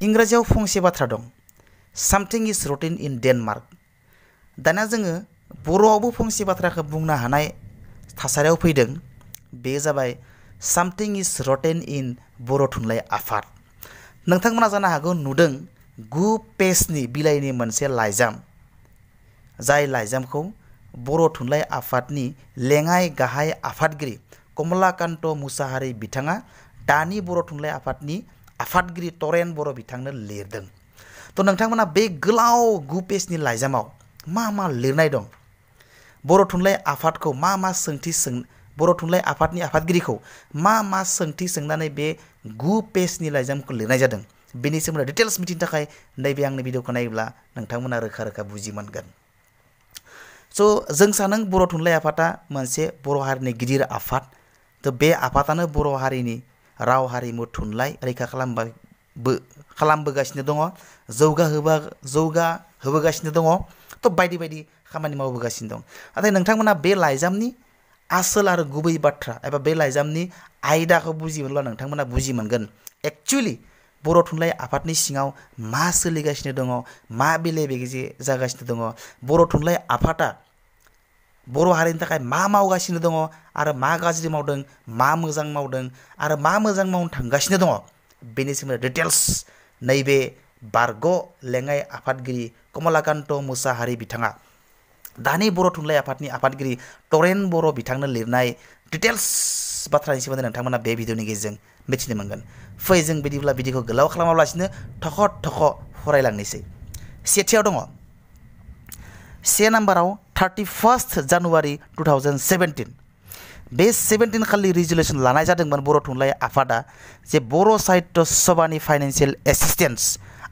इंराजियाव फंसे बाथ्रा दं something is rotten in Denmark दाना जोङो बर'आवबो फंसे बाथ्राखौ बुंनो हानाय थासारियाव फैदों बे जाबाय something is rotten in बर' थुनलाइ आफाद नोंथांमोना जानो हागौ नुदों 9 पेजनि बिलाइनि मोनसे लाइजाम जाय लाइजामखौ बर' थुनलाइ आफादनि लेङाइ गाहाय आफादगिरि कमलाकान्त मुसाहारि बिथाङा दानि बर' थुनलाइ आफादनि आफादगिरि तरेन बर' बिथांनो लिरदों तो नोंथांमोना बे गोलाव 9 पेजनि लाइजामाव मा लिरनाय दं बर' थुनलाइ आफादखौ मा सोंथि बर' थुनलाइ आफादनि आफादगिरिखौ मा सोंथि सोंनानै बे 9 पेजनि लाइजामखौ लिरनाय जादों बेनि सोमोन्दै डिटेल्स मिथिनो थाखाय नैबे आंनि भिडिअखौ नायोब्ला नोंथांमोना रोखा बुजि मोनगोन स' जों सानो बर' थुनलाइ आफादा मोनसे बर' हारिनि गिदिर आफाद तो बे आफादानो बर' हारिनि राव हारिमु थुनलाइ रैखा खालामबोगासिनो दङ जौगाहोबोगासिनो दङ तो बायदि खामानि मावबोगासिनो दं नाथाय नोंथांमोना बे लाइजामनि आसोल आरो गुबै बाथ्रा एबा बे लाइजामनि आयदाखौ बुजिमोनब्ला नोंथांमोना बुजि मोनगोन एक्चुअली बर' थुनलाइ आफादनि सिङाव मा सोलिगासिनो दङ मा बेले-बेजे जागासिनो दङ बर' थुनलाइ आफादा बर' हारिनि थाखाय मा मावगासिनो दङ आरो मा गाज्रि मावदों मा मोजां मावदों आरो मा मोजां मावनो थांगासिनो दङ बेनि सोमोन्दै डिटेल्स नैबे बारग' लेङाइ आफादगिरि कमलाकान्त मुसाहारि बिथाङा दानि बर' थुनलाइ आफादनि आफादगिरि तरेन बर' बिथांनो लिरनाय डिटेल्स बाथ्रानि सोमोन्दै नोंथांमोना बे भिडिअनि गेजेरजों मिथिनो मोनगोन फै जों बिदिब्ला भिडिअखौ गोलाव खालामालासिनो थख' फरायलांनोसै सेथियाव दङ से नाम्बाराव 31 जानुवारि 2017 बे 17 खालि रिजोल्युसन लानाय जादोंमोन बर' थुनलाइ आफादा जे बर' साहित्य सभानि फाइनान्सियेल एसिस्टेन्स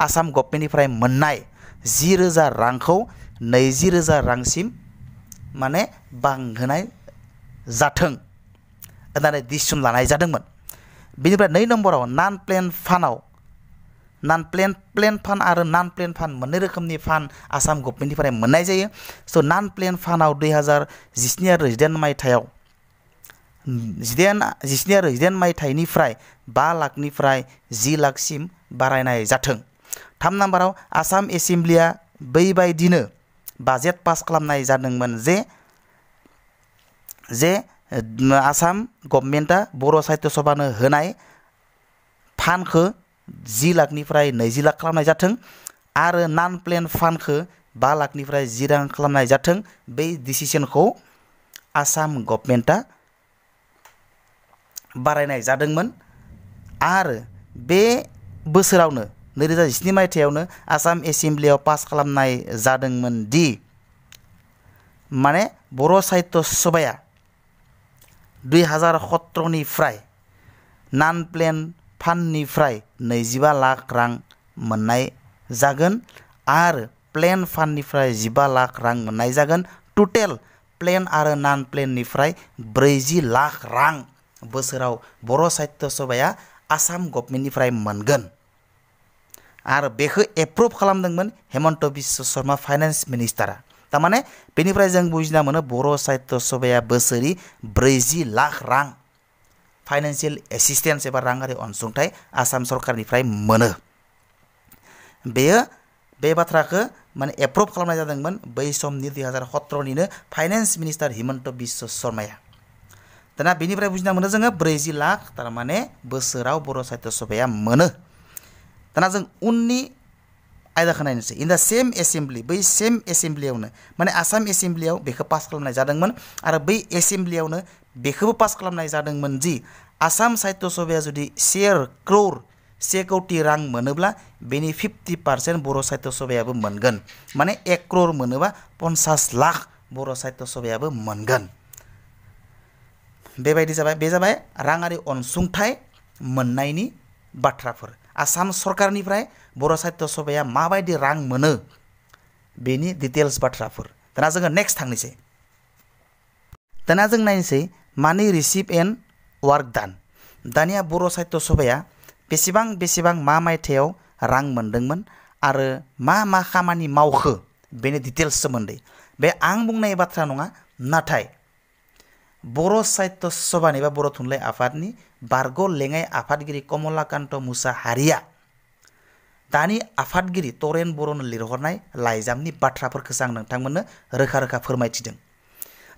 आसाम गभर्नमेन्टनिफ्राय मोननाय 10,000 रांखौ 20,000 रांसिम माने बांहोनाय जाथों होननानै डिसिसन लानाय जादोंमोन बेनिफ्राय 2 नम्बराव नन प्लेन फान्ड आरो नन प्लेन फान्ड मोननै रोखोमनि फान्ड आसाम गभर्नमेन्टनिफ्राय मोननाय जायो स' नन प्लेन फान्डआव 2017 आरो 18 मायथाइयाव 17 आरो 18 मायथाइनिफ्राय 5 लाखनिफ्राय 10 लाखसिम बारायनाय जाथों 3 नाम्बाराव आसाम एसेम्ब्लिया बैबायदिनो बाजेट पास खालामनाय जादोंमोन जे आसाम गभर्नमेन्टआ बर' साहित्य सभानो होनाय फान्डखौ 10 लाखनिफ्राय 20 लाख खालामनाय जाथों आरो नन प्लेन फान्डखौ 5 लाखनिफ्राय 10 लाख खालामनाय जाथों बै डिसिसनखौ आसाम गभर्नमेन्टआ बारायनाय जादोंमोन आरो बे बोसोरावनो 2017 मायथाइयावनो आसाम एसेम्ब्लियाव पास खालामनाय जादोंमोन दि माने बर' साहित्य सभाया 2017 निफ्राय नन प्लेन फान्डनिफ्राय 25 लाख रां मोननाय जागोन आरो प्लेन फान्डनिफ्राय 15 लाख रां मोननाय जागोन टोटेल प्लेन आरो नन प्लेननिफ्राय 40 लाख रां बोसोराव बर' साहित्य सभाया आसाम गभर्नमेन्टनिफ्राय मोनगोन आरो बेखौ एप्रुभ खालामदोंमोन हेमन्त बिश्व शर्मा फाइनान्स मिनिस्टारा तारमाने बेनिफ्राय जों बुजिना मोनो बर' साहित्य सभाया बोसोरी 40 लाख रां फाइनान्सियेल एसिस्टेन्स एबा राङारि अनसुंथाइ आसाम सरकारनिफ्राय मोनो बेयो बे बाथ्राखौ माने एप्रुभ खालामनाय जादोंमोन बै समनि 2017 निनो फाइनान्स मिनिस्टार हेमन्त बिश्व शर्माया दाना बेनिफ्राय बुजिना मोनो जोङो 40 लाख तारमाने बोसोराव बर' साहित्य सभाया मोनो दाना जों उननि आयदाखौ नायनोसै इन दा सेम एसेम्ब्लि बै सेम एसेम्ब्लियावनो माने आसाम एसेम्ब्लियाव बेखौ पास खालामनाय जादोंमोन आरो बै एसेम्ब्लियावनो बेखौबो पास खालामनाय जादोंमोन जि आसाम साहित्य सभाया जुदि 1 कौटि रां मोनोब्ला बेनि 50% बर' साहित्य सभायाबो मोनगोन माने 1 करोड़ मोनोबा 50 लाख बर' साहित्य सभायाबो मोनगोन बेबायदि जाबाय बे जाबाय राङारि अनसुंथाइ मोननायनि बाथ्राफोर आसाम सरकारनिफ्राय बर' साहित्य सभाया माबायदि रां मोनो बेनि डिटेल्स बाथ्राफोर दाना जोङो नेक्स्ट थांनोसै दाना जों नायनोसै मानि रिसिभ एन्ड वार्क डान दानिया बर' साहित्य सभाया बेसेबां मा मायथाइयाव रां मोनदोंमोन आरो मा खामानि मावखो बेनि डिटेल्स सोमोन्दै बे आं बुंनाय बाथ्रा नङा नाथाय बर' साहित्य सभानि बा बर' थुनलाइ आफादनि बारग' लेङाइ आफादगिरि कमलाकान्त मुसाहारिया दानि आफादगिरि तरेन बर'नो लिरहरनाय लाइजामनि बाथ्राफोरखौसो आं नोंथांमोननो रोखा रोखा फोरमायथिदों।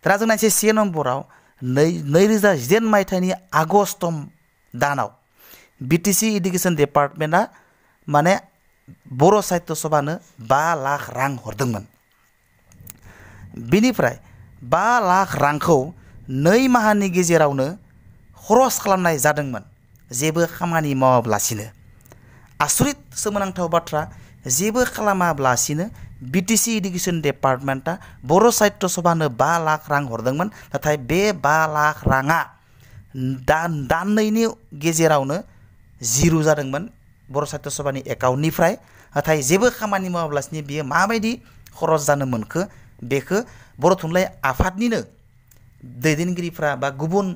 दा जों नायसै से नम्बराव 2018 मायथाइनि आगस्ट दानाव बिटिसि इडुकेसन डिपार्टमेन्टआ माने बर' साहित्य सभानो 5 लाख रां हरदोंमोन। बिनिफ्राय 5 लाख रांखौ 2 माहानि गेजेरावनो खरस खालामनाय जादोंमोन जेबो खामानि मावाब्लासिनो। आसरित सोमोनांथाव बाथ्रा, जेबो खालामाब्लासिनो बिटिसि इडुकेसन डिपार्टमेन्टआ बर' साहित्य सभानो 5 लाख रां हरदोंमोन। नाथाय बे 5 लाख राङा दाननैनि गेजेरावनो जिर' जादोंमोन बर' साहित्य सभानि एकाउन्टनिफ्राय। नाथाय जेबो खामानि मावाब्लासिनो बियो माबायदि खरस जानो मोनखो बेखौ बर' थुनलाइ आफादनिनो दैदेनगिरिफ्रा बा गुबुन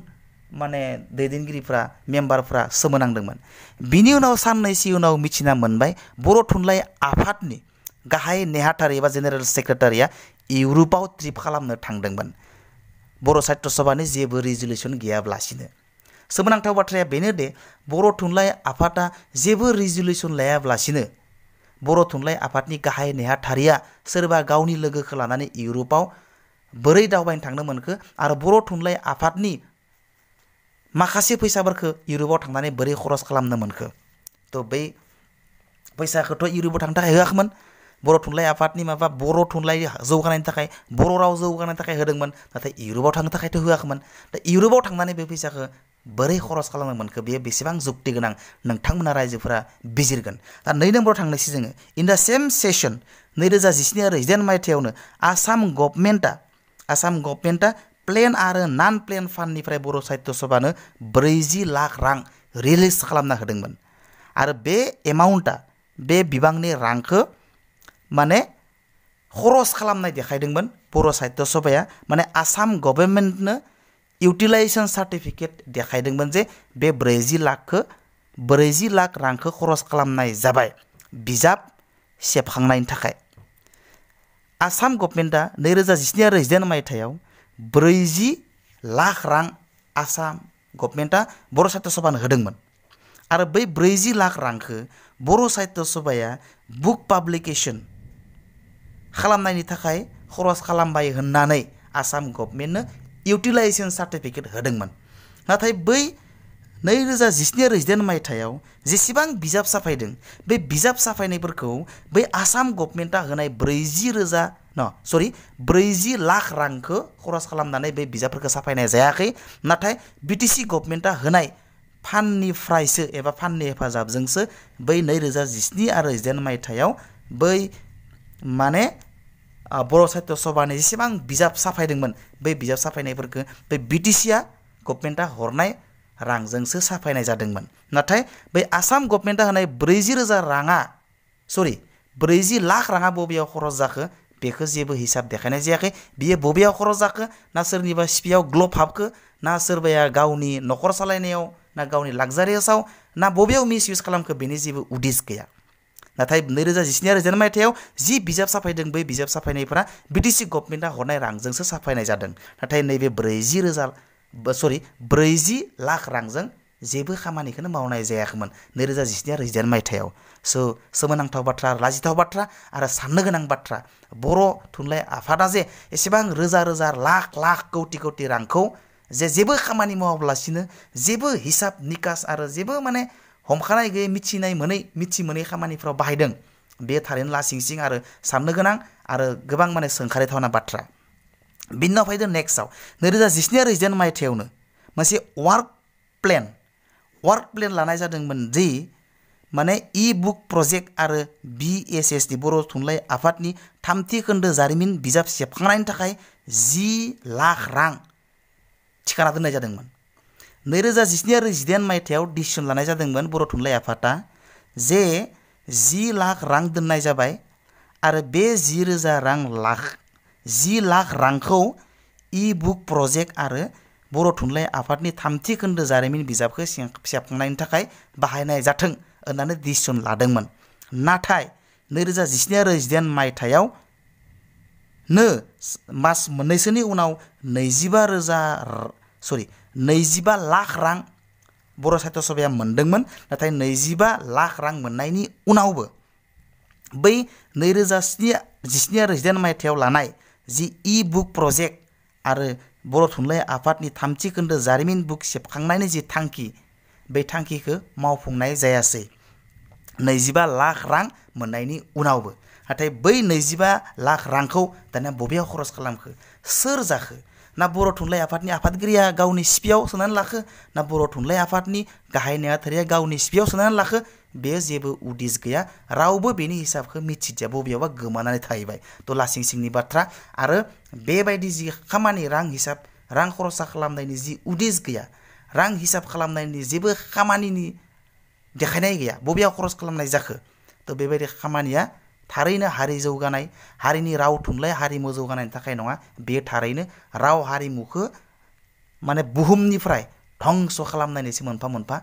माने दैदेनगिरिफ्रा मेम्बारफ्रा सोमोनांदोंमोन। बिनि उनाव साननैसो उनाव मिथिना मोनबाय बर' थुनलाइ आफादनि गाहाय नेहाथारि एबा जेनेरेल सेक्रेटारिया इउर'पआव ट्रिप खालामनो थांदोंमोन बर' साहित्य सभानि जेबो रिजलिउसन गैयाब्लासिनो। सोमोनांथाव बाथ्राया बेनो दे बर' थुनलाइ आफादा जेबो रिजलिउसन लायाब्लासिनो बर' थुनलाइ आफादनि गाहाय नेहाथारिया सोरबा गावनि लोगोखौ लानानै इउर'पआव बोरै दावबायनो थांनो मोनखो आरो बर' थुनलाइ आफादनि माखासे फैसाफोरखौ इउर'पआव थांनानै बोरै खरस खालामनो मोनखो। थ' बै फैसाखौथ' इउर'पआव थांनो थाखाय होआखैमोन। बर' थुनलाइ आफादनि माबा बर' थुनलाइ जौगानायनि थाखाय बर' राव जौगानायनि थाखाय होदोंमोन। नाथाय इउर'पआव थांनो थाखायथ' होआखैमोन। दा इउर'पआव थांनानै बे फैसाखौ बोरै खरस खालामनो मोनखो बेयो बेसेबां जुक्ति गोनां नोंथांमोना रायजोफोरा बिजिरगोन। दा 2 नम्बराव थांनोसै जोङो। इन दा सेम सेसन 2017 आरो 18 मायथाइयावनो आसाम गभर्नमेन्टआ प्लेन आरो नन प्लेन फान्डनिफ्राय बर' साहित्य सभानो 40 लाख रां रिलिज खालामना होदोंमोन। आरो बे एमाउन्टआ बे बिबांनि रांखौ माने खरस खालामनाय देखायदोंमोन बर' साहित्य सभाया। माने आसाम गभर्नमेन्टनो इउटिलाइजेसन सार्टिफिकेट देखायदोंमोन जे बे 40 लाख रांखौ खरस खालामनाय जाबाय बिजाब सेबखांनायनि थाखाय। आसाम गभर्नमेन्टआ 2017 आरो 18 मायथाइयाव 40 लाख रां आसाम गभर्नमेन्टआ बर' साहित्य सभानो होदोंमोन। आरो बै 40 लाख रांखौ बर' साहित्य सभाया बुक पाब्लिकेसन खालामनायनि थाखाय खरस खालामबाय होननानै आसाम गभर्नमेन्टनो इउटिलाइजेसन सार्टिफिकेट होदोंमोन। नाथाय बै 2017 आरो 18 मायथाइयाव जेसेबां बिजाब साफायदों बे बिजाब साफायनायफोरखौ बै आसाम गभर्नमेन्टआ होनाय 40 लाख रांखौ खरस खालामनानै बे बिजाबफोरखौ साफायनाय जायाखै। नाथाय बिटिसि गभर्नमेन्टआ होनाय फान्डनिफ्रायसो एबा फान्डनि हेफाजाबजोंसो बै 2017 आरो 18 मायथाइयाव बै माने बर' साहित्य सभानि जेसेबां बिजाब साफायदोंमोन बै बिजाब साफायनायफोरखौ बै बिटिसिआ गभर्नमेन्टआ हरनाय रांजोंसो साफायनाय जादोंमोन। नाथाय बै आसाम गभर्नमेन्टआ होनाय 40 लाख राङा बबेयाव खरस जाखो बेखौ जेबो हिसाब देखायनाय जायाखै। बियो बबेयाव खरस जाखो, ना सोरनिबा सिपियाव ग्लब हाबखो, ना सोरबाया गावनि न'खर सालायनायाव, ना गावनि लाक्जारियासआव, ना बबेयाव मिस इउज खालामखो बेनि जेबो उदिस गैया। नाथाय 2017 आरो 18 मायथाइयाव जि बिजाब साफायदों बै बिजाब साफायनायफोरा बिटिसि गभर्नमेन्टआ हरनाय रांजोंसो साफायनाय जादों। नाथाय नैबे 40 लाख रांजों जेबो खामानिखौनो मावनाय जायाखैमोन 2017 आरो 18 मायथाइयाव। सोमोनांथाव बाथ्रा, लाजिथाव बाथ्रा आरो साननो गोनां बाथ्रा। बर' थुनलाइ आफादा जे एसेबां रोजा लाख कौटि रांखौ जे जेबो खामानि मावाब्लासिनो जेबो हिसाब निकास आरो जेबो माने हमखानाय गैयै मिथि मोनै खामानिफ्राव बाहायदों बे थारैनो लासिंसिं आरो साननो गोनां आरो गोबां माने सोंखारिथावना बाथ्रा। बिनि उनाव फैदों नेक्स्टआव 2017 आरो 18 मायथाइयावनो मोनसे वार्क प्लेन लानाय जादोंमोन जि माने इ बुक प्रजेक्ट आरो BSSनि बर' थुनलाइ आफादनि 3थि खोन्दो जारिमिन बिजाब सेबखांनायनि थाखाय 10 लाख रां थिखाना दोननाय जादोंमोन। 2017 आरो 18 मायथाइयाव डिसिसन लानाय जादोंमोन बर' थुनलाइ आफादा जे 10 लाख रां दोननाय जाबाय आरो बे 10 लाख रांखौ इ बुक प्रजेक्ट आरो बर' थुनलाइ आफादनि 3थि खोन्दो जारिमिन बिजाबखौ सेबखांनायनि थाखाय बाहायनाय जाथों होननानै डिसिसन लादोंमोन। नाथाय 2017 आरो 18 मायथाइयाव मास मोननैसोनि उनाव 25 लाख रां बर' साहित्य सभाया मोनदोंमोन। नाथाय 25 लाख रां मोननायनि उनावबो बै 2017 आरो 18 मायथाइयाव लानाय जि इ बुक प्रजेक्ट आरो बर' थुनलाइ आफादनि 3थि खोन्दो जारिमिन बुक सेबखांनायनि जि थांखि बे थांखिखौ मावफुंनाय जायासै 25 लाख रां मोननायनि उनावबो। नाथाय बै 25 लाख रांखौ दानिया बबेयाव खरस खालामखो सोर जाखो? ना बर' थुनलाइ आफादनि आफादगिरिया गावनि सिपियाव सोनानै लाखो ना बर' थुनलाइ आफादनि गाहाय नेहाथारिया गावनि सिपियाव सोनानै लाखो बेयो जेबो उदिस गैया। रावबो बेनि हिसाबखौ मिथिदिया, बबेयावबा गोमानानै थाहैबाय। थ' लासिं सिंनि बाथ्रा आरो बेबायदि जि खामानि रां खरसा खालामनायनि जि उदिस गैया, रां हिसाब खालामनायनि जेबो खामानिनि देखायनाय गैया, बबेयाव खरस खालामनाय जाखो। थ' बेबायदि खामानिया थारैनो हारि जौगानाय, हारिनि राव थुनलाइ हारिमु जौगानायनि थाखाय नङा। बे थारैनो राव हारिमुखौ माने बुहुमनिफ्राय धंस खालामनायनिसो मोनफा मोनफा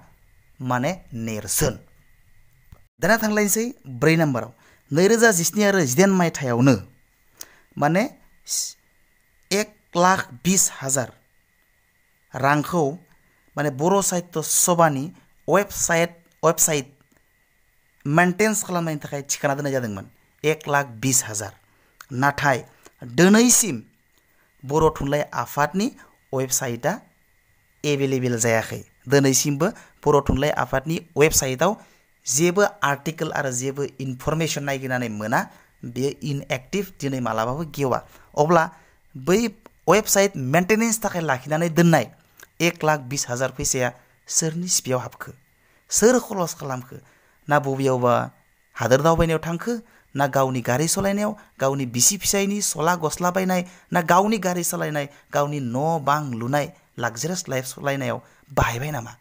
माने नेरसोन। दाना थांलायनोसै 4 नाम्बाराव 2017 आरो 18 मायथाइयावनो माने 1,20,000 रांखौ माने बर' साहित्य सभानि वेबसाइट मेनटेन्स खालामनायनि थाखाय थिखाना दोननाय जादोंमोन 1,20,000। नाथाय दिनैसिम बर' थुनलाइ आफादनि वेबसाइटआ एभेलेबेल जायाखै। दिनैसिमबो बर' थुनलाइ आफादनि वेबसाइटआव जेबो आर्टिकेल आरो जेबो इनफरमेसन नागिरनानै मोना। बेयो इनएक्टिभ, दिनै मालाबाबो गेवा। अब्ला बै वेबसाइट मेनटेनेन्स थाखाय लाखिनानै दोननाय 1,20,000 फैसाया सोरनि सिपियाव हाबखो, सोर खरस खालामखो? ना बबेयावबा हादोर दावबायनायाव थांखो, ना गावनि गारि सालायनायाव, गावनि बिसि फिसायनि सला गस्ला बायनाय, ना गावनि गारि सालायनाय, गावनि न' बां लुनाय लाक्जारियास लाइफ सालायनायाव बाहायबाय नामा?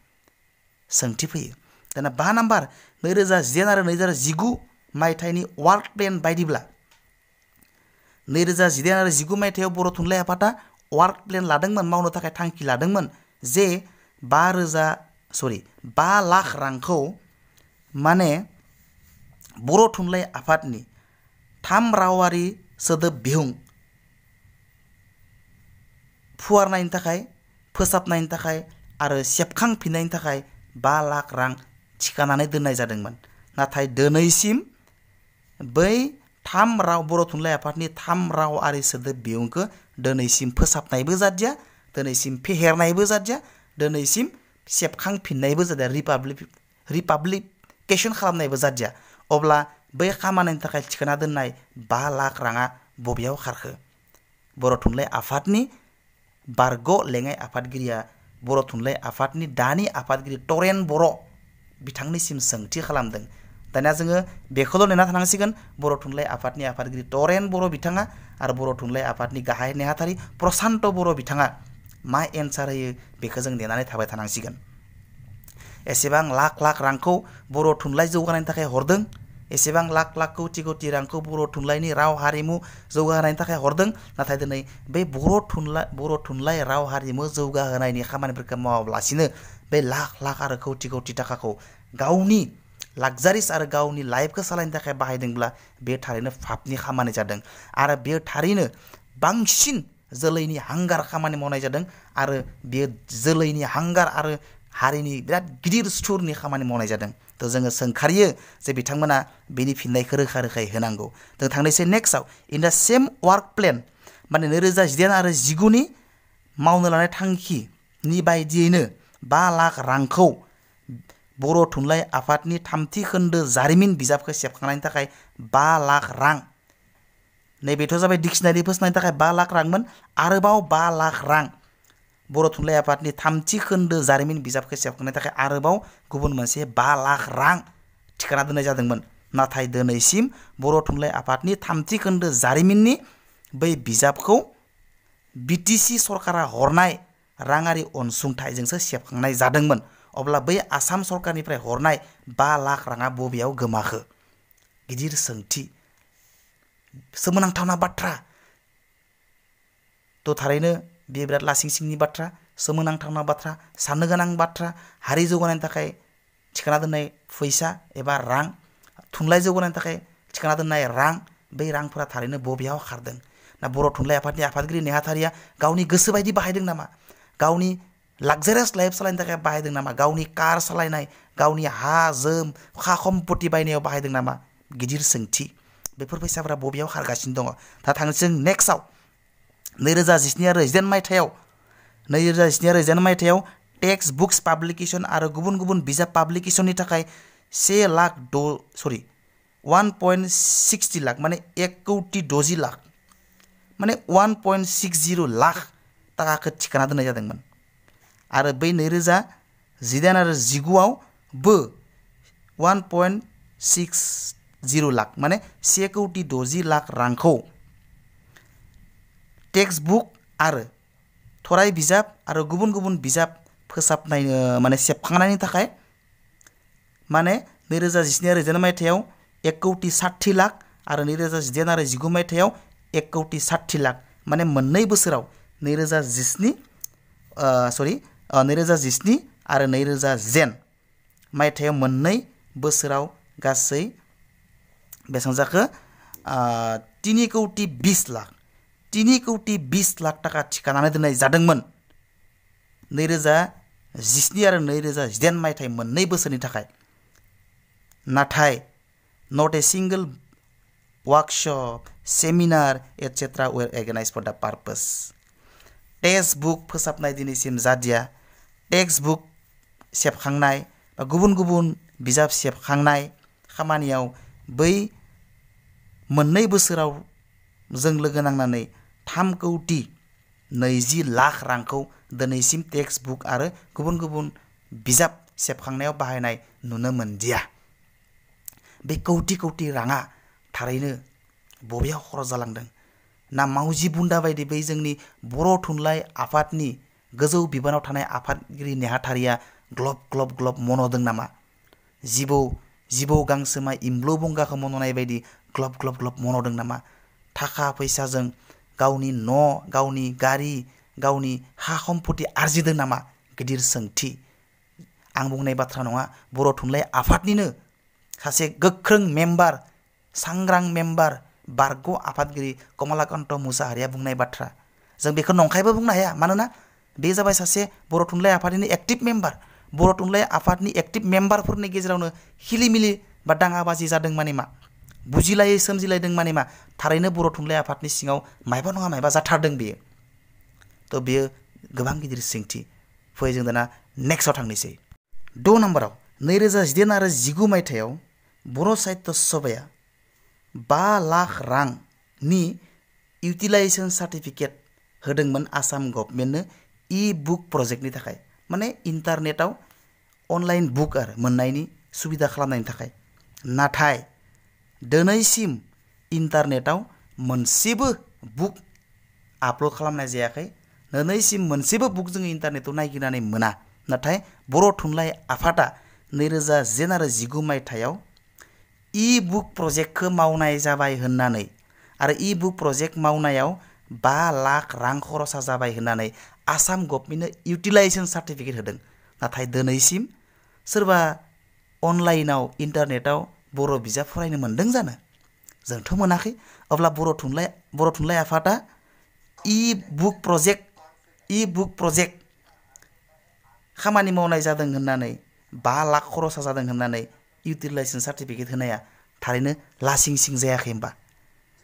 सोंथि फैयो। दाना 5 नाम्बार 2018 आरो 2019 मायथाइनि वार्क प्लेन बायदिब्ला 2018 आरो 19 मायथाइयाव बर' थुनलाइ आफादा वार्क प्लेन लादोंमोन, मावनो थाखाय थांखि लादोंमोन जे 5 लाख रांखौ माने बर' थुनलाइ आफादनि 3 रावारि सोदोब बिहुं फुवारनायनि थाखाय, फोसाबनायनि थाखाय आरो सेबखांफिननायनि थाखाय 5 लाख रां थिखानानै दोननाय जादोंमोन। नाथाय दिनैसिम बै 3 राव बर' थुनलाइ आफादनि 3 रावारि सोदोब बिहुंखौ दिनैसिम फोसाबनायबो जादिया, दिनैसिम फेहेरनायबो जादिया, दिनैसिम सेबखांफिननायबो जादिया, रिपाब्लिकेसन खालामनायबो जादिया। अब्ला बै खामानिनि थाखाय थिखाना दोननाय 5 लाख राङा बबेयाव खारखो? बर' थुनलाइ आफादनि बारग' लेङाइ आफादगिरिया बर' थुनलाइ आफादनि दानि आफादगिरि तरेन बर' बिथांनिसिम सोंथि खालामदों। दानिया जोङो बेखौल' नेना थानांसिगोन बर' थुनलाइ आफादनि आफादगिरि तरेन बर' बिथाङा आरो बर' थुनलाइ आफादनि गाहाय नेहाथारि प्रसान्त बर' बिथाङा मा एन्सार होयो बेखौ जों नेनानै थाबाय थानांसिगोन। एसेबां लाख लाख रांखौ बर' थुनलाइ जौगानायनि थाखाय हरदों, एसेबां लाख लाख कौटि कौटि रांखौ बर' थुनलाइनि राव हारिमु जौगाहोनायनि थाखाय हरदों। नाथाय दिनै बे बर' थुनलाइ राव हारिमु जौगाहोनायनि खामानिफोरखौ मावाब्लासिनो बे लाख लाख आरो कौटि कौटि थाखाखौ गावनि लाक्जारिस आरो गावनि लाइफखौ सालायनो थाखाय बाहायदोंब्ला बे थारैनो फाफनि खामानि जादों। आरो बेयो थारैनो बांसिन जोलैनि हांगार खामानि मावनाय जादों आरो बेयो जोलैनि हांगार आरो हारिनि बिराद गिदिर सुथुरनि खामानि मावनाय जादों। थ' जोङो सोंखारियो जे बिथांमोना बेनि फिननायखौ रोखा रोखायै होनांगौ। जों थांनोसै नेक्स्टआव इन दा सेम वार्क प्लेन माने 2018 आरो 19 मावनो लानाय थांखिनि बायदियैनो 5 लाख रांखौ बर' थुनलाइ आफादनि 3थि खोन्दो जारिमिन बिजाबखौ सेबखांनायनि थाखाय 5 लाख रां, नैबेथ' जाबाय डिक्सनारि फोसाबनायनि थाखाय 5 लाख रांमोन। आरोबाव 5 लाख रां बर' थुनलाइ आफादनि 3थि खोन्दो जारिमिन बिजाबखौ सेबखांनायनि थाखाय आरोबाव गुबुन मोनसे 5 लाख रां थिखाना दोननाय जादोंमोन। नाथाय दिनैसिम बर' थुनलाइ आफादनि 3थि खोन्दो जारिमिननि बै बिजाबखौ बिटिसि सरकारा हरनाय राङारि अनसुंथाइजोंसो सेबखांनाय जादोंमोन। अब्ला बै आसाम सरकारनिफ्राय हरनाय 5 लाख राङा बबेयाव गोमाखो? गिदिर सोंथि, सोमोनांथावना बाथ्रा। थ' थारैनो बे बिराद लासिं सिंनि बाथ्रा, सोमोनांथावना बाथ्रा, साननो गोनां बाथ्रा। हारि जौगानायनि थाखाय थिखाना दोननाय फैसा एबा रां, थुनलाइ जौगानायनि थाखाय थिखाना दोननाय रां, बै रांफोरा थारैनो बबेयाव खारदों? ना बर' थुनलाइ आफादनि आफादगिरि नेहाथारिया गावनि गोसो बायदि बाहायदों नामा? गावनि लाक्जारियास लाइफ सालायनो थाखाय बाहायदों नामा? गावनि कार सालायनाय, गावनि हा जोम खा सम्पति बायनायाव बाहायदों नामा? गिदिर सोंथि बेफोर फैसाफोरा बबेयाव खारगासिनो दङ दा थांसै नेक्स्टआव 2017 आरो 18 मायथाइयाव 2017 आरो 18 मायथाइयाव टेक्स्ट बुक्स पाब्लिकेशन आरो गुबुन गुबुन बिजाब पाब्लिकेशननि थाखाय 1.60 लाख माने 1,60 लाख माने 1.60 लाख टाकाखौ थिखाना दोननाय जादोंमोन आरो बै 2018 आरो 19 आवबो 1.60 लाख माने 1,60 लाख रांखौ टेक्स्ट बुक आरो थराय बिजाब आरो गुबुन गुबुन बिजाब फोसाबनाय माने सेबखांनायनि थाखाय माने 2017 आरो 18 मायथाइयाव 1,60 लाख आरो 2018 आरो 19 मायथाइयाव 1,60 लाख माने मोननै बोसोराव 2017 आरो 2018 मायथाइयाव मोननै बोसोराव गासै बेसेबां जाखो 3,20 लाख 3,20 लाख टाका थिखानानै दोननाय जादोंमोन 2017 आरो 2018 मायथाइ मोननै बोसोरनि थाखाय नाथाय not a single workshop seminar etc were organized for the purpose text book फोसाबनाय दिनैसिम जादिया टेक्स्ट बुक सेबखांनाय बा गुबुन गुबुन बिजाब सेबखांनाय खामानियाव बै मोननै बोसोराव जों लोगो नांनानै 3,20 लाख रांखौ दिनैसिम टेक्स्ट बुक आरो गुबुन गुबुन बिजाब सेबखांनायाव बाहायनाय नुनो मोनदिया बे कौटि राङा थारैनो बबेयाव खरस जालांदों ना मावजि बुन्दा बायदि बै जोंनि बर' थुनलाइ आफादनि गोजौ बिबानाव थानाय आफादगिरि नेहाथारिया ग्लब ग्लब ग्लब मन'दों नामा जिबौ गांसोमा इमब्लु बंगाखौ मन'नाय बायदि ग्लब ग्लब ग्लब मन'दों नामा थाखा फैसाजों गावनि न' गावनि गारि गावनि हा सम्पति आरजिदों नामा गिदिर सोंथि आं बुंनाय बाथ्रा नङा बर' थुनलाइ आफादनिनो सासे गोख्रों मेम्बार सांग्रां मेम्बार बारग' आफादगिरि कमलाकान्त मुसाहारिया बुंनाय बाथ्रा जों बेखौ नंखायबो बुंनो हाया मानोना बे जाबाय सासे बर' थुनलाइ आफादनि एक्टिभ मेम्बार बर' थुनलाइ आफादनि एक्टिभ मेम्बारफोरनि गेजेरावनो हिलिमिलि बा दाङाबाजि जादों माने मा बुजिलायै सोमजिलायदों माने मा थारैनो बर' थुनलाइ आफादनि सिङाव मायबा नङा मायबा जाथारदों बेयो थ' बेयो गोबां गिदिर सोंथि फै जों दाना नेक्स्टआव थांनोसै 2 नम्बराव 2018 आरो 19 मायथाइयाव बर' साहित्य सभाया 5 लाख रांनि इउटिलाइजेसन सार्टिफिकेट होदोंमोन आसाम गभर्नमेन्टनो इ बुक प्रजेक्टनि थाखाय माने इन्टारनेटाव अनलाइन बुक आरो मोननायनि सुबिदा खालामनायनि थाखाय नाथाय दिनैसिम इन्टारनेटाव मोनसेबो बुक आपल'ड खालामनाय जायाखै दिनैसिम मोनसेबो बुक जोङो इन्टारनेटाव नागिरनानै मोना नाथाय बर' थुनलाइ आफादा 2018 आरो 19 मायथाइयाव इ बुक प्रजेक्टखौ मावनाय जाबाय होननानै आरो इ बुक प्रजेक्ट मावनायाव 5 लाख रां खरसा जाबाय होननानै आसाम गभर्नमेन्टनो इउटिलाइजेसन सार्टिफिकेट होदों नाथाय दिनैसिम सोरबा अनलाइनाव इन्टारनेटाव बर' बिजाब फरायनो मोन्दों जानो जोंथ' मोनाखै अब्ला बर' थुनलाइ आफादा इ बुक प्रजेक्ट खामानि मावनाय जादों होननानै 5 लाख खरसा जादों होननानै इउटिलाइजेसन सार्टिफिकेट होनाया थारैनो लासिं सिं जायाखै होनबा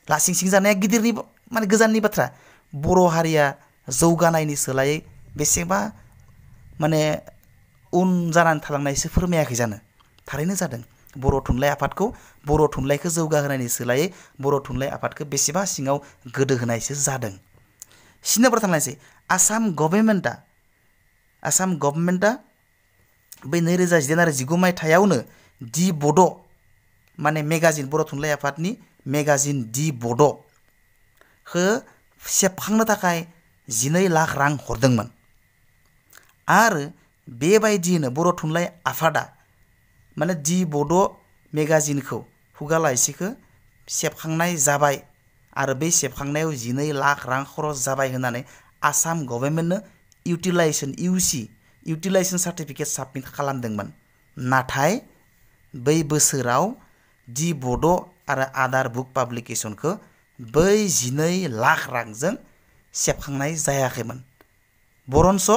लासिं सिं जानाया गिदिरनि माने गोजाननि बाथ्रा बर' हारिया जौगानायनि सोलायै बेसेबा माने उन जानानै थालांनायसो फोरमायाखै जानो थारैनो जादों बर' थुनलाइ आफादखौ बर' थुनलाइखौ जौगाहोनायनि सोलायै बर' थुनलाइ आफादखौ बेसेबा सिङाव गोदो होनायसो जादों सिनोब्रा थांनायसै आसाम गभर्नमेन्टआ बै 2018 आरो 19 मायथाइयावनो दि बड' माने मेगाजिन बर' थुनलाइ आफादनि मेगाजिन दि बड'खौ सेबखांनो थाखाय 12 लाख रां हरदोंमोन आरो बेबायदियैनो बर' थुनलाइ आफादा माने दि बड' मेगाजिनखौ खुगा लाइसिखौ सेबखांनाय जाबाय आरो बे सेबखांनायाव 12 लाख रां खरस जाबाय होननानै आसाम गभर्नमेन्टनो इउटिलाइजेसन सार्टिफिकेट साबमिट खालामदोंमोन नाथाय बै बोसोराव दि बड' आरो आदार बुक पाब्लिकेशनखौ बै 12 लाख रांजों सेबखांनाय जायाखैमोन बरन्स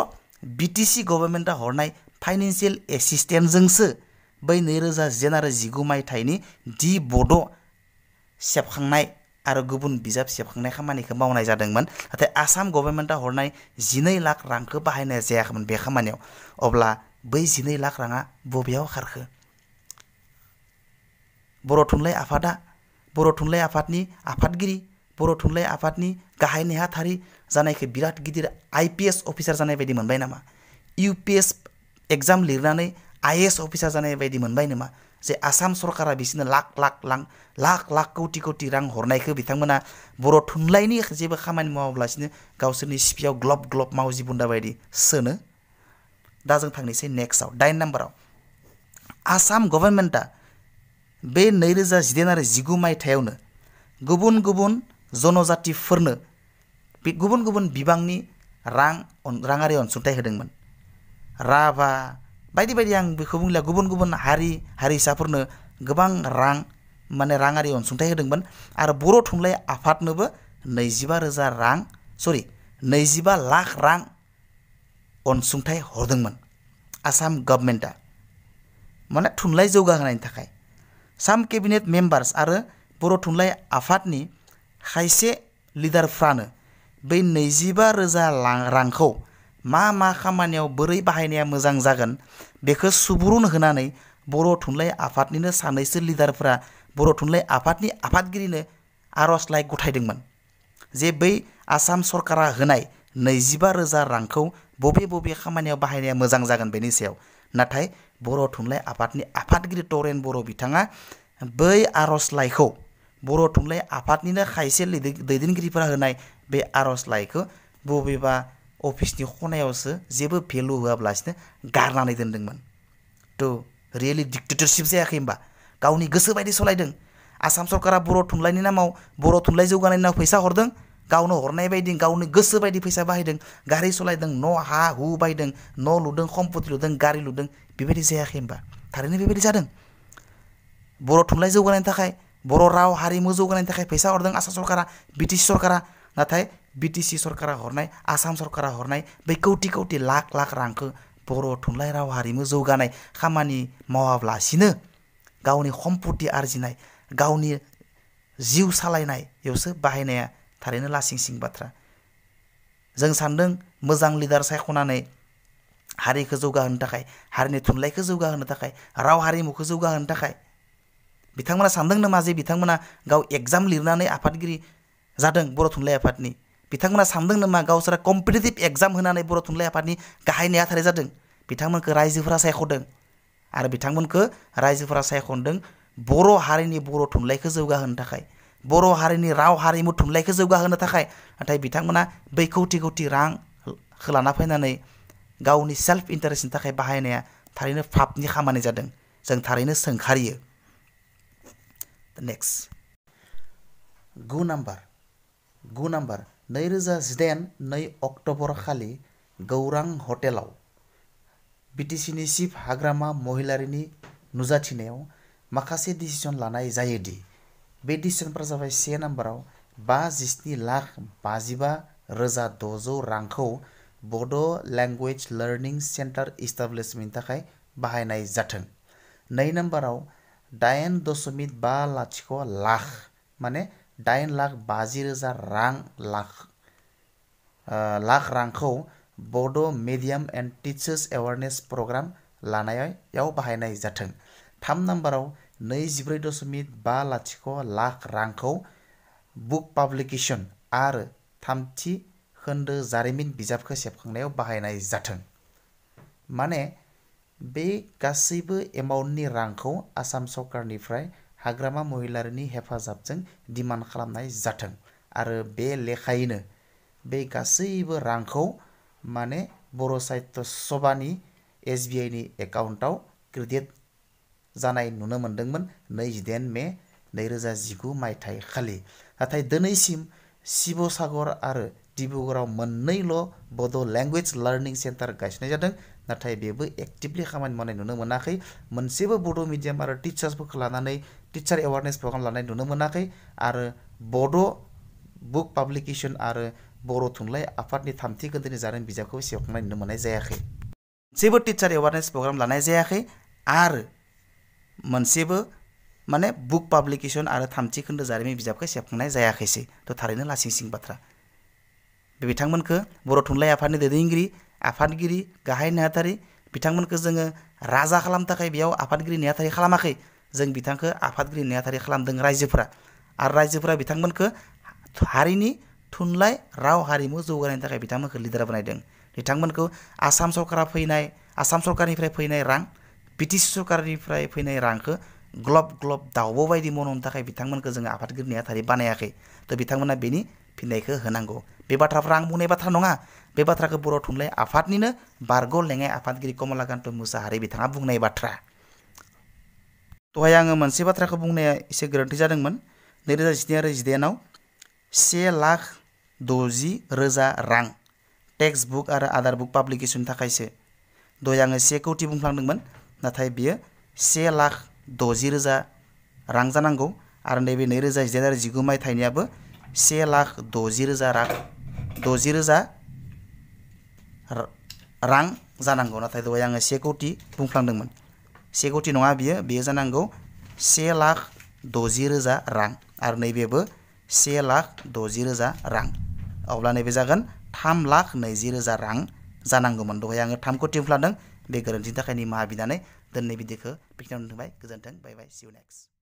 बिटिसि गभर्नमेन्टआ हरनाय फाइनेन्सियेल एसिस्टेन्सजोंसो बै 2010 आरो 19 मायथाइनि दि बड' सेबखांनाय आरो गुबुन बिजाब सेबखांनाय खामानिखौ मावनाय जादोंमोन नाथाय आसाम गभर्नमेन्टआ हरनाय 12 लाख रांखौ बाहायनाय जायाखैमोन बे खामानियाव अब्ला बै 12 लाख राङा बबेयाव खारखो बर' थुनलाइ आफादा बर' थुनलाइ आफादनि आफादगिरि बर' थुनलाइ आफादनि गाहाय नेहाथारि जानायखौ बिराद गिदिर आईपीएस अफिसार जानाय बायदि मोनबाय नामा यूपीएस एग्जाम लिरनानै आईएएस अफिसार जानाय बायदि मोनबाय नामा जे आसाम सरकारा बिसोरनो लाख लाख कौटि रां हरनायखौ बिथांमोना बर' थुनलाइनि जेबो खामानि मावाब्लासिनो गावसोरनि सिपियाव ग्लब ग्लब मावजि बुन्दा बायदि सोनो दा जों थांनोसै नेक्स्टआव 9 नाम्बाराव आसाम गभर्नमेन्टआ बे 2010 आरो 19 मायथाइयावनो गुबुन गुबुन जनजातिफोरनो गुबुन गुबुन बिबांनि राङारि अनसुंथाइ होदोंमोन राभा बायदि बायदि आं बेखौ बुंलिया गुबुन गुबुन हारि हारिसाफोरनो गोबां राङारि अनसुंथाइ होदोंमोन आरो बर' थुनलाइ आफादनोबो 25 लाख रां अनसुंथाइ हरदोंमोन आसाम गभर्नमेन्टआ माने थुनलाइ जौगाहोनायनि थाखाय साम केबिनेट मेम्बार्स आरो बर' थुनलाइ आफादनि खायसे लिडारफ्रानो बै 25,000 रांखौ मा खामानियाव बोरै बाहायनाया मोजां जागोन बेखौ सुबुरुन होनानै बर' थुनलाइ आफादनिनो सानैसो लिडारफ्रा बर' थुनलाइ आफादनि आफादगिरिनो आर'जलाइ गथायदोंमोन जे बै आसाम सरकारा होनाय 25,000 रांखौ बबे खामानियाव बाहायनाया मोजां जागोन बेनि सायाव नाथाय बर' थुनलाइ आफादनि आफादगिरि तरेन बर' बिथाङा बै आर'जलाइखौ बर' थुनलाइ आफादनिनो खायसे दैदेनगिरिफोरा होनाय बे आर'जलाइखौ बबेबा अफिसनि खनायावसो जेबो भेलु होआब्लासिनो गारनानै दोनदोंमोन थ' रियेलि डिक्टेटरशिप जायाखै होमबा गावनि गोसो बायदि सलायदों आसाम सरकारा बर' थुनलाइनि नामाव बर' थुनलाइ जौगानायनि नामाव फैसा हरदों गावनो हरनाय बायदि गावनि गोसो बायदि फैसा बाहायदों गारि सलायदों न' हा हु बायदों न' लुदों सम्पति लुदों गारि लुदों बेबायदि जायाखै होमबा थारैनो बेबायदि जादों बर' थुनलाइ जौगानायनि थाखाय बर' राव हारिमु जौगानायनि थाखाय फैसा हरदों आसाम सरकारा बिटिसि सरकारा नाथाय बिटिसि सरकारा हरनाय आसाम सरकारा हरनाय बै कौटि लाख रांखौ बर' थुनलाइ राव हारिमु जौगानाय खामानि मावाब्लासिनो गावनि सम्पति आरजिनाय गावनि जिउ सालायनायावसो बाहायनाया थारैनो लासिंसिं बाथ्रा जों सानदों मोजां लिडार सायख'नानै हारिखौ जौगाहोनो थाखाय हारिनि थुनलाइखौ जौगाहोनो थाखाय राव हारिमुखौ जौगाहोनो थाखाय बिथांमोना सानदों नामा जे बिथांमोना गाव एग्जाम लिरनानै आफादगिरि जादों बर' थुनलाइ आफादनि बिथांमोना सानदों नामा गावसोरा कम्पिटिटिभ एग्जाम होनानै बर' थुनलाइ आफादनि गाहाय नेहाथारि जादों बिथांमोनखौ रायजोफोरा सायख'दों आरो बिथांमोनखौ रायजोफोरा सायख'दों बर' हारिनि बर' थुनलाइखौ जौगाहोनो थाखाय बर' हारिनि राव हारिमु थुनलाइखौ जौगाहोनो थाखाय नाथाय बिथांमोना बै कौटि रांखौ लाना फैनानै गावनि सेल्फ इन्टारेस्टनि थाखाय बाहायनाया थारैनो पापनि खामानि जादों जों थारैनो सोंखारियो नेक्स्ट 9 नाम्बार 2018 2 अक्ट'बर खालि गौरां हटेलाव बिटिसिनि चिफ हाग्रामा महिलारिनि नुजाथिनायाव माखासे डिसिसन लानाय जायोदि बे डिसिसनफोरा जाबाय 1 नाम्बाराव 57,55,600 रांखौ बड' लेंगुवेज लार्निं सेन्टार इस्टाब्लिशमेन्टनि थाखाय बाहायनाय जाथों 2 नाम्बाराव 8.50 लाख माने 8,50,000 लाख रांखौ बड' medium and teachers awareness programme लानायाव बाहायनाय जाथों 3 नाम्बाराव 24.50 लाख रांखौ बुक पाब्लिकेशन आरो 3थि खोन्दो जारिमिन बिजाबखौ सेबखांनायाव बाहायनाय जाथों माने बे गासैबो एमाउन्टनि रांखौ आसाम सरकारनिफ्राय हाग्रामा महिलारिनि हेफाजाबजों डिमान्ड खालामनाय जाथों आरो बे लेखायैनो बे गासैबो रांखौ माने बर' साहित्य सभानि SBIनि एकाउन्टाव क्रेडिट जानाय नुनो मोन्दोंमोन 28 मे 2019 मायथाइ खालि नाथाय दिनैसिम शिबसागर आरो डिब्रुगड़आव मोननैल' बड' लेंगुवेज लार्निं सेन्टार गायसननाय जादों नाथाय बेबो एक्टिभलि खामानि मावनाय नुनो मोनाखै मोनसेबो बड' मिडियाम आरो टिचार्सफोरखौ लानानै टिचार एवारनेस प्रग्राम लानाय नुनो मोनाखै आरो बड' बुक पाब्लिकेशन आरो बर' थुनलाइ आफादनि 3थि खोन्दोनि जारिमिन बिजाबखौ सेबखांनाय नुनो मोननाय जायाखै जेबो टिचार एवारनेस प्रग्राम लानाय जायाखै आरो मोनसेबो माने बुक पाब्लिकेशन आरो थामथि खोन्दो जारिमिन बिजाबखौ सेबखांनाय जायाखैसै थ' थारैनो लासिं सिं बाथ्रा। बे बिथांमोनखौ बर' थुनलाइ आफादनि दैदेनगिरि आफादगिरि गाहाय नेहाथारि बिथांमोनखौ जोङो राजा खालामनो थाखाय बेयाव आफादगिरि नेहाथारि खालामाखै, जों बिथांखौ आफादगिरि नेहाथारि खालामदों रायजोफोरा। आरो रायजोफोरा बिथांमोनखौ हारिनि थुनलाइ राव हारिमु जौगानायनि थाखाय बिथांमोनखौ लिडार बानायदों। बिथांमोनखौ आसाम सरकारनिफ्राय फैनाय रां, ब्रिटिश सरकारनिफ्राय फैनाय रांखौ ग्लब ग्लब दाउब' बायदि मन'नो थाखाय बिथांमोनखौ जोङो आफादगिरि नेहाथारि बानायाखै। थ' बिथांमोना बेनि फिननायखौ होनांगौ। बे बाथ्राफ्रा आं बुंनाय बाथ्रा नङा, बे बाथ्राखौ बर' थुनलाइ आफादनिनो बारग' लेङाइ आफादगिरि कमलाकान्त मुसाहारि बिथाङा बुंनाय बाथ्रा। दहाय आङो मोनसे बाथ्राखौ बुंनाया एसे गोरोन्थि जादोंमोन। 2017 आरो 2018 1,60,000 रां टेक्स्ट बुक आरो आदार बुक पाब्लिकेशननि थाखायसो। दहाय आङो 1 कौटि बुंफ्लांदोंमोन, नाथाय बियो 1,60,000 रां जानांगौ। आरो नैबे 2018 आरो 19 मायथाइनियाबो 1,60,000 रां जानांगौ। नाथाय दहाय आङो 1 कौटि बुंफ्लांदोंमोन। 1 कौटि नङा, बियो जानांगौ 1,60,000 रां आरो नैबेबो 1,60,000 रां। अब्ला नैबे जागोन 3,20,000 रां जानांगौमोन। दहाय आङो 3 कौटि बुंफ्लांदों, बे गोरोन्थिनि थाखाय निमाहा बिनानै दिनै भिडिअखौ बेखिनियावनो दोनबाय। गोजोन्थों, बाय बाय, सि इउ नेक्स्ट।